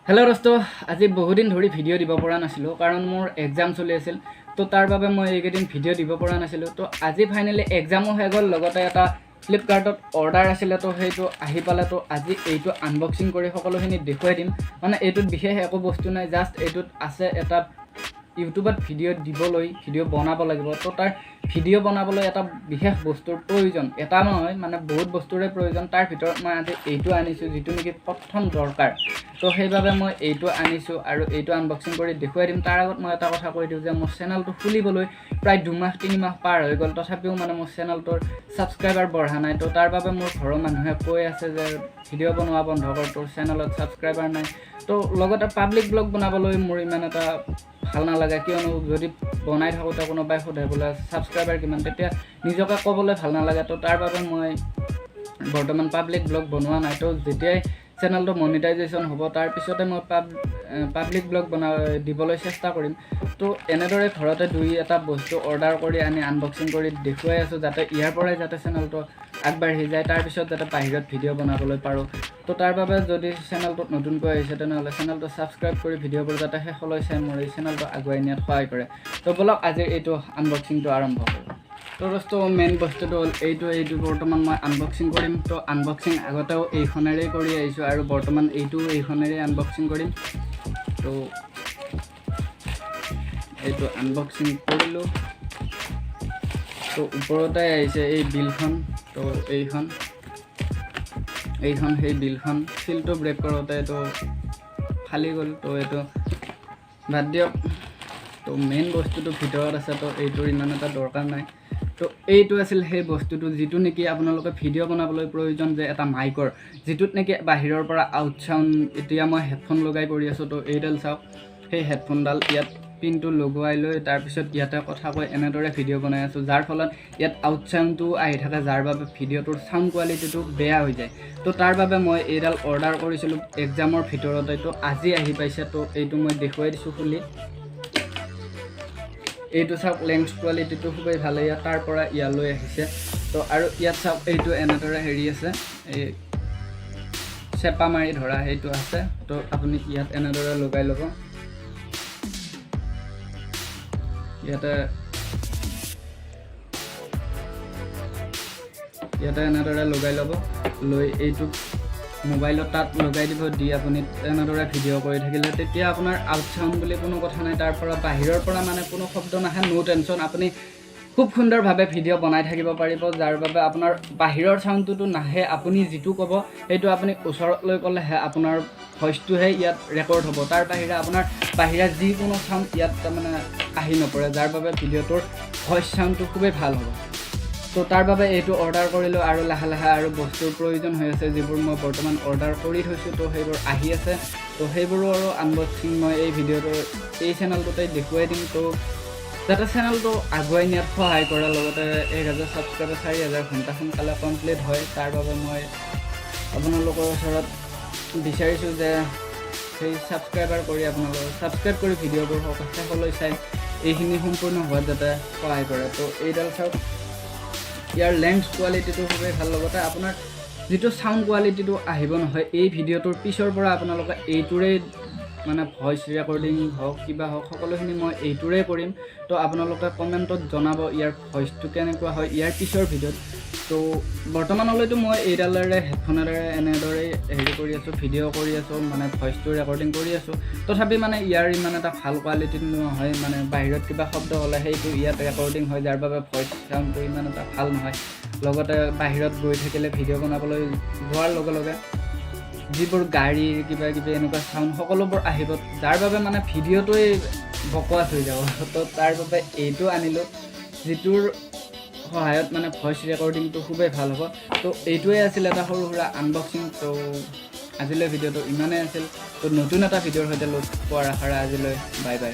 Hello' দোস্ত, আজি বহুদিন ধৰি ভিডিঅ' দিব পৰা নাছিলোঁ, কাৰণ মোৰ এক্সাম চলি আছিল। তো তাৰ বাবে মই এইকেইদিন ভিডিঅ' দিব পৰা নাছিলোঁ। তো আজি ফাইনেলি এক্সামো হৈ গ'ল, লগতে এটা ফ্লিপকাৰ্টত অৰ্ডাৰ আছিলে, তো সেইটো আহি পালে। তো আজি এইটো আনবক্সিং কৰি সকলোখিনি দেখুৱাই দিম। মানে এইটোত বিশেষ একো বস্তু নাই, জাষ্ট এইটোত আছে এটা ইউটিউবত ভিডিঅ' দিবলৈ, ভিডিঅ' বনাব লাগিব। তো তাৰ ভিডিঅ' বনাবলৈ এটা বিশেষ বস্তুৰ প্ৰয়োজন, এটা নহয় মানে বহুত বস্তুৰে প্ৰয়োজন। তাৰ ভিতৰত মই আজি এইটো আনিছোঁ, যিটো নেকি প্ৰথম দৰকাৰ। তো সেইবাবে মই এইটো আনিছোঁ আৰু এইটো আনবক্সিং কৰি দেখুৱাই দিম। তাৰ আগত মই এটা কথা কৈ দিওঁ যে মোৰ চেনেলটো খুলিবলৈ প্ৰায় 2 মাহ 3 মাহ পাৰ হৈ গ'ল, তথাপিও মানে মোৰ চেনেলটোৰ ছাবস্ক্ৰাইবাৰ বঢ়া নাই। তো তাৰ বাবে মোৰ ঘৰৰ মানুহে কৈ আছে যে ভিডিঅ' বনোৱা বন্ধ কৰ, তোৰ চেনেলত ছাবস্ক্ৰাইবাৰ নাই। তো লগতে পাব্লিক ব্লগ বনাবলৈ মোৰ ইমান এটা ভাল নালাগে, কিয়নো যদি বনাই থাকোঁতে কোনোবাই সোধে বোলে ছাবস্ক্ৰাইবাৰ কিমান, তেতিয়া নিজকে ক'বলৈ ভাল নালাগে। তো তাৰ বাবে মই বৰ্তমান পাব্লিক ব্লগ বনোৱা নাই। তো যেতিয়াই চেনেলটো মনিটাইজেশ্যন হ'ব, তাৰপিছতে মই পাব্লিক ব্লগ দিবলৈ চেষ্টা কৰিম। তো এনেদৰে ঘৰতে দুই এটা বস্তু অৰ্ডাৰ কৰি আনি আনবক্সিং কৰি দেখুৱাই আছোঁ, যাতে ইয়াৰ পৰাই যাতে চেনেলটো আগবাঢ়ি যায়, তাৰপিছত যাতে বাহিৰত ভিডিঅ' বনাবলৈ পাৰোঁ। তো তাৰ বাবে যদি চেনেলটোত নতুনকৈ আহিছে, তেনেহ'লে চেনেলটো ছাবস্ক্ৰাইব কৰি ভিডিঅ'বোৰ যাতে শেষলৈ চাই মোৰ এই চেনেলটো আগুৱাই নিয়াত সহায় কৰে। তো ব'লক, আজিৰ এইটো আনবক্সিংটো আৰম্ভ কৰোঁ। তো দোস্ত, মেইন বস্তুটো হ'ল এইটো। এইটো বৰ্তমান মই আনবক্সিং কৰিম। তো আনবক্সিং আগতেও এইখনেৰেই কৰি আহিছোঁ আৰু বৰ্তমান এইটো এইখনেৰেই আনবক্সিং কৰিম। তো এইটো আনবক্সিং কৰিলোঁ। তো ওপৰতে আহিছে এই বিলখন। তো এইখন সেই বিলখন। চিলটো ব্ৰেক কৰোঁতে এইটো ফালি গ'ল, তো এইটো বাদ দিয়ক। তো মেইন বস্তুটো ভিতৰত আছে, তো এইটোৰ ইমান এটা দৰকাৰ নাই। তো এইটো আছিল সেই বস্তুটো, যিটো নেকি আপোনালোকে ভিডিঅ' বনাবলৈ প্ৰয়োজন যে এটা মাইকৰ, যিটোত নেকি বাহিৰৰ পৰা আউট চাউণ্ড। এতিয়া মই হেডফোন লগাই কৰি আছোঁ। তো এইডাল চাওক, সেই হেডফোনডাল ইয়াত পিনটো লগোৱাই লৈ তাৰপিছত ইয়াতে কথা কৈ এনেদৰে ভিডিঅ' বনাই আছোঁ, যাৰ ফলত ইয়াত আউট চাউণ্ডটো আহি থাকে, যাৰ বাবে ভিডিঅ'টোৰ চাউণ্ড কোৱালিটিটো বেয়া হৈ যায়। তো তাৰ বাবে মই এইডাল অৰ্ডাৰ কৰিছিলোঁ এক্সামৰ ভিতৰতে। তো আজি আহি পাইছে। তো এইটো মই দেখুৱাই দিছোঁ খুলি। এইটো চাওক, লেন্স কোৱালিটিটো খুবেই ভাল। ইয়াত তাৰ পৰা ইয়ালৈ আহিছে। তো আৰু ইয়াত চাওক, এইটো এনেদৰে হেৰি আছে, এই চেপা মাৰি ধৰা সেইটো আছে। তো আপুনি ইয়াত এনেদৰে লগাই ল'ব। ইয়াতে এনেদৰে লগাই ল'ব, লৈ এইটো মোবাইলত তাত লগাই দিব। দি আপুনি এনেদৰে ভিডিঅ' কৰি থাকিলে তেতিয়া আপোনাৰ আউট চাউণ্ড বুলি কোনো কথা নাই। তাৰ পৰা বাহিৰৰ পৰা মানে কোনো শব্দ নাহে, ন' টেনশ্যন। আপুনি খুব সুন্দৰভাৱে ভিডিঅ' বনাই থাকিব পাৰিব, যাৰ বাবে আপোনাৰ বাহিৰৰ চাউণ্ডটোতো নাহে। আপুনি যিটো ক'ব, সেইটো আপুনি ওচৰত লৈ ক'লেহে আপোনাৰ ভইচটোহে ইয়াত ৰেকৰ্ড হ'ব। তাৰ বাহিৰে আপোনাৰ বাহিৰা যিকোনো চাউণ্ড ইয়াত তাৰমানে আহি নপৰে, যাৰ বাবে ভিডিঅ'টোৰ ভইচ চাউণ্ডটো খুবেই ভাল হ'ব। তো তাৰ বাবে এইটো অৰ্ডাৰ কৰিলোঁ আৰু লাহে লাহে আৰু বস্তুৰ প্ৰয়োজন হৈ আছে, যিবোৰ মই বৰ্তমান অৰ্ডাৰ কৰি থৈছোঁ। তো সেইবোৰ আহি আছে। তো সেইবোৰো আৰু আনবক্সিং মই এই ভিডিঅ'টোৰ এই চেনেলটোতে দেখুৱাই দিম। তো যাতে চেনেলটো আগুৱাই নিয়াত সহায় কৰে, লগতে 1000 ছাবস্ক্ৰাইবাৰ, 4000 ঘণ্টা সোনকালে কমপ্লিট হয়, তাৰ বাবে মই আপোনালোকৰ ওচৰত বিচাৰিছোঁ যে সেই ছাবস্ক্ৰাইবাৰ কৰি, আপোনালোকৰ ছাবস্ক্ৰাইব কৰি ভিডিঅ'বোৰ শেষলৈ চাই এইখিনি সম্পূৰ্ণ হোৱাত যাতে সহায় কৰে। তো এইডাল চাওক, ইয়াৰ লেন্স কোৱালিটিটো খুবেই ভাল। লগতে আপোনাৰ যিটো চাউণ্ড কোৱালিটিটো আহিব নহয়, এই ভিডিঅ'টোৰ পিছৰ পৰা আপোনালোকে এইটোৰেই মানে ভইচ ৰেকৰ্ডিং হওক, কিবা হওক, সকলোখিনি মই এইটোৰেই কৰিম। তো আপোনালোকে কমেণ্টত জনাব ইয়াৰ ভইচটো কেনেকুৱা হয় ইয়াৰ পিছৰ ভিডিঅ'ত। তো বৰ্তমানলৈতো মই এইডালেৰে, হেডফোনেৰে এনেদৰেই হেৰি কৰি আছোঁ, ভিডিঅ' কৰি আছোঁ, মানে ভইচটো ৰেকৰ্ডিং কৰি আছোঁ। তথাপি মানে ইয়াৰ ইমান এটা ভাল কোৱালিটিৰ নহয়। মানে বাহিৰত কিবা শব্দ হ'লে সেইটো ইয়াত ৰেকৰ্ডিং হয়, যাৰ বাবে ভইচ চাউণ্ডটো ইমান এটা ভাল নহয়। লগতে বাহিৰত গৈ থাকিলে, ভিডিঅ' বনাবলৈ যোৱাৰ লগে লগে যিবোৰ গাড়ীৰ কিবা কিবি এনেকুৱা চাউণ্ড সকলোবোৰ আহিব, যাৰ বাবে মানে ভিডিঅ'টোৱেই বকৱাচ হৈ যাব। তো তাৰ বাবে এইটো আনিলোঁ, যিটোৰ সহায়ত মানে ভইচ ৰেকৰ্ডিংটো খুবেই ভাল হ'ব। তো এইটোৱে আছিল এটা সৰু সুৰা আনবক্সিং। তো আজিলৈ ভিডিঅ'টো ইমানেই আছিল। তো নতুন এটা ভিডিঅ'ৰ সৈতে লগ পোৱাৰ আশাৰে আজিলৈ বাই বাই।